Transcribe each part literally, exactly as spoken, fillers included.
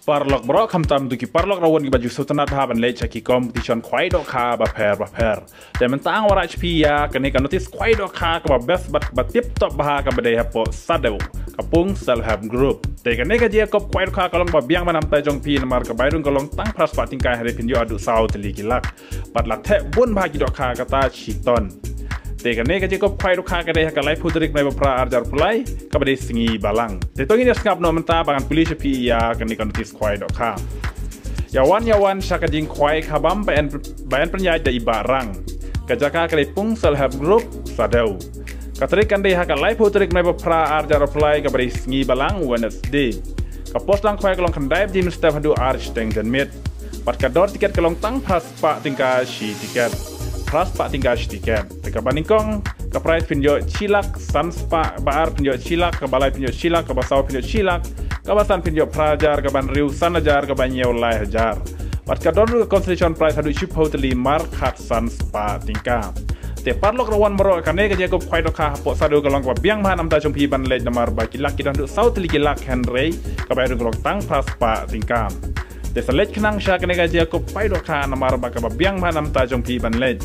Paralok baroh, khamtam ïa ki paralok rawan kiba ju sngewtynnat bha ban leit sha ki competition khwai dohkha bapher bapher. Te mynta ngan wallam ïa phi ïa kane ka notice khwai dohkha kaba best bad kaba tip top bha kaba dei hapoh Sadew, ka pung self help group. Te kane ka jingïakob khwai dohkha ka long ba biang bha namar ta jong phi namar ka bai rung ka long tang phra spah tyngka, hynrei phin ïoh haduh saw tylli ki lak. Bad la theh bun bha ki dohkha kata shi ton. Te kane ka jingïakob khwai dohkha ka dei ha ka laiphew tarik bnai ba phra arhajar arphew lai, kaba dei sngi Balang. Te to ngin ïa sngap noh mynta ba ngan pule sha phi ïa kane ka notice khwai dohkha. Ïa wan ïa wan sha ka jingkhwai khabam ba yn, ba yn pynïaid da i Bah Rang. Ka jaka ka dei pung self help group Sadew. Ka tarik kan dei ha ka laiphew tarik bnai ba phra arhajar arphew lai, kaba dei sngi Balang, Wednesday. Ka por sdang khwai ka long khyndai baje mynstep haduh ar shiteng janmiet. Bad ka dor tiket ka long tang phra spah tyngka shi tiket. Phra spah tyngka shi tiket. Te kaba nyngkong, ka prize phin ïoh shi lak, san spah, ba ar phin ïoh shi lak, kaba lai phin ïoh shi lak, kaba saw phin ïoh shi lak, kaba san phin ïoh phra hajar, kaba hynriew san hajar, kaba hynñiew lai hajar. Bad ka don ruh ka consolation prize haduh shiphew tylli markhap san spah tyngka. Te paralok rawan baroh, kane ka jingïakob khwai dohkha hapoh Sadew ka long kaba biang bha namar ta jong phi ban leit namar ba ki lak ki don haduh saw tylli ki lak, hynrei ka bai rung ka long tang phra spah tyngka. Te sa leit khnang sha kane ka jingïakob khwai dohkha namar ba kaba biang bha namar ta jong phi ban leit.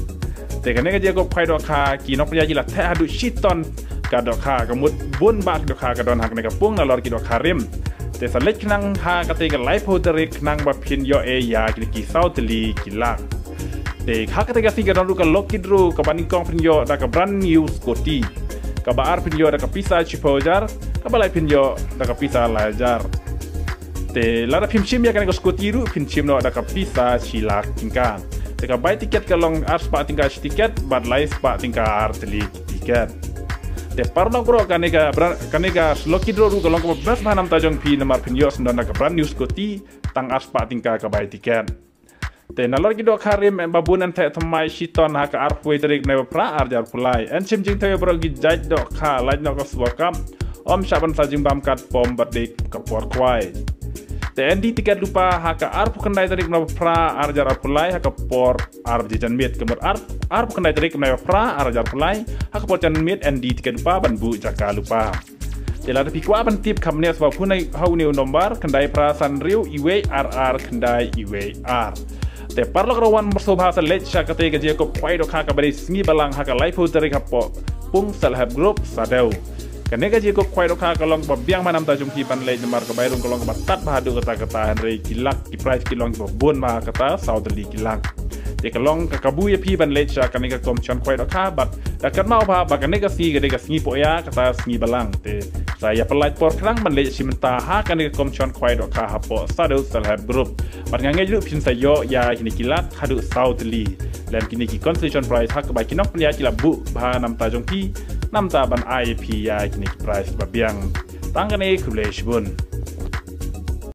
Te kane ka jingïakob khwai dohkha ki nongpynïaid ki la theh haduh shi ton ka dohkha, ka mut bun bha ki dohkha ka don ha kane ka pung nalor ki dohkha rim. Te sa leit khnang ha kata ka laiphew tarik khnang ba phin ïoh ïa kine ki saw tylli ki lak. Te ha kata ka sngi ka don ruh ka lucky draw, kaba nyngkong phin ïoh da ka brand new scooty. Kaba ar phin ïoh da ka pisa shiphew hajar, kaba lai phin ïoh da ka pisa lai hajar. Te lada phim shim ïa kane ka scooty ruh phin shim noh da ka pisa shi lak tyngka. Te ka bai tiket ka long ar spah tyngka shi tiket, bad lai spah tyngka ar tylli tiket. Te paralok baroh, kane ka bra-, kane ka lucky draw ruh ka long kaba best bha namar ta jong phi namar phin ïoh sngewdon da ka brand new scooty, tang ar spah tyngka ka bai tiket. Te nalor ki dohkha rim, eh, ba bun yn theh thymmai shi ton ha ka arphew tarik bnai ba phra arhajar arphew lai. Yn shim jingthew baroh ki jait dohkha, lait noh ka shuwa kam. Ym shah ban sa jingbam katba ym pat dei ka por khwai. Te yn die tiket lypa ha ka arphew khyndai tarik bnai ba phra arhajar arphew lai ha ka por ar baje janmiet, ka mut ar, arphew khyndai tarik bnai ba phra arhajar arphew lai ha ka por janmiet yn die tiket lypa ban buh jaka lypa. Te lada phi kwah ban tip, kham ne sngewbha phone ha une u nombar, khyndai phra san hynriew iwei ar ar khyndai iwei ar. Te paralok rawan, sngewbha sa leit sha kata ka jingïakob khwai dohkha kaba dei sngi Balang ha ka laiphew tarik hapoh pung self help group Sadew. Kane ka jingïakob khwai dohkha ka long kaba biang bha namar ta jong phi ban leit namar ka bai rung ka long kaba tad bha haduh katta katta, hynrei ki lak ki prize ki long kiba bun bha, kata saw tylli ki lak. Te ka long ka kabu ïa phi ban leit sha kane ka competition khwai dohkha, bad da kynmaw bha ba kane ka sngi ka dei ka sngi Poh Ïa, kata sngi Balang. Te sa ïa pyllait por khnang ban leit shi mynta ha kane ka competition khwai dohkha hapoh Sadew self help group. Bad nga ngeit ruh phin sa ïoh ïa kine ki lak haduh saw tylli. Lem kine ki consolation prize ha kaba ki nongpynïaid ki la buh bha namar ta jong phi, namar ban ai ïa phi ïa kine ki prize ba biang. Tang kane, khublei shibun.